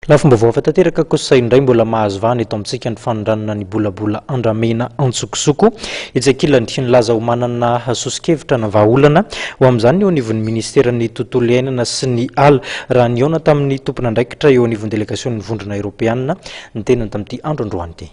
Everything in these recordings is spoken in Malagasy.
Lafim-baovao hafa tanteraka kosa indray, mbola mahazo vahana eto amintsika ny fanondranana ny bolabola andramena antsokosoko. Etsy ankilany, nilaza ho manana soso-kevitra na vahaolana ho amin'izany ny eo anivon'ny ministeran'ny tontolo iainana sy ny ala, raha nihaona tamin'ny tompon'andraikitra eo anivon'ny delegasion'ny Vondrona Eoropeanina ny tenany tamin'ity andro androany ity.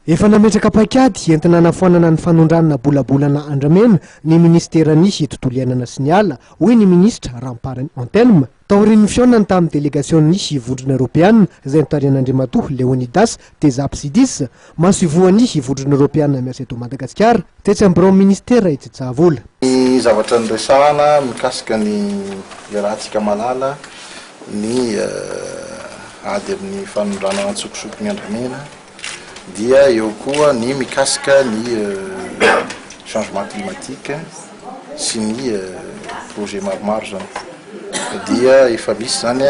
Efa nametraka paikady entina hanafoanana ny fanondranana bolabolana andramena ny minisiteran'ny tontolo iainana sy ny ala, hoy ny minisitra Ramparany Anthelme. Taorian'ny fihaonany tamin'ny delegasion'ny Vondrona Eoropeana izay notarihan'Andriamatoa Leonidas Tezapsidis, masoivohon'ny Vondrona Eoropeana miasa eto Madagasikara, tetsy amin'ny biraon'ny minisitera etsy Tsahavola. Ny zavatra niresahana mikasika ny iarahantsika mahalala ny ady amin'ny fanondranana antsokosoko ny andramena dia eo koa ny mikasika ny changement climatique sy ny projet maromaro zany dia efa misy zany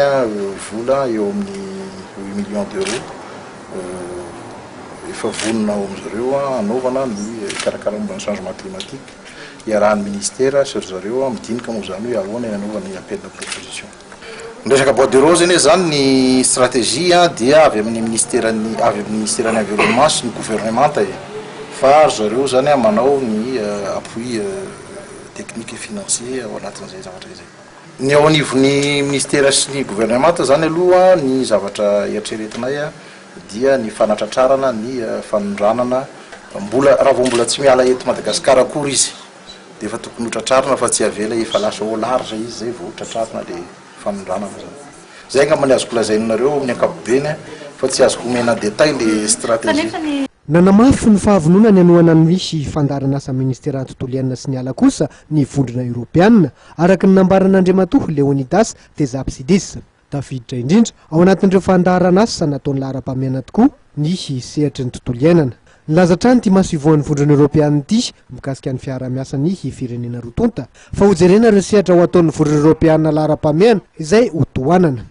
vola eo amin'ny 8 millions d'euros efa vonona ao amizareo anaovana ny karakara momba ny changement climatique, iarahan'ny ministera sy ry zareo midinika moa zany hoe ahoana anaovana ny appel de proposition. Ny resaka bois de rose anie zany, ny stratégie dia avy amin'ny ministeran'ny avy amin'ny ministeran'ny environnement sy ny gouvernemanta e, fa ry zareo zany manao ny appui technique et financier ao anatin'izay zavatra izay. Ny ao anivon'ny ministera sy ny gouvernemanta zany aloha, ny zavatra eritreretinay dia ny fanatratrarana ny fanondranana mbola raha vao mbola tsy miala eto Madagasikara akory izy de efa tokony ho tratrarina, fa tsy avela efa lasa au large izy zay vao tratrarina le fanondranana zany. Zay angamba ny azoko lazainareo amin'ny ankapobeny, fa tsy azoko omena détail le stratégie. Nanamafy ny fahavononany hanohana ny fandaharanasa ministeran'ny tontolo iainana sy ny ala kosa ny Vondrona Eoropeanina, araka ny nambaran'Andriamatoa Leonidas Tezapsidis. Tafiditra indrindra ao anatin'ireo fandaharanasa nataony laharam-pahamehana tokoa ny sehatry ny tontolo iainana. Nilaza hatrany ity masoivohon'ny Vondrona Eoropeanina ity mikasika ny fiarahamiasan'ny firenena roa tonta fa hojerena ireo sehatra ho ataon'ny Vondrona Eoropeanina laharam-pahamehana izay ho tohanana.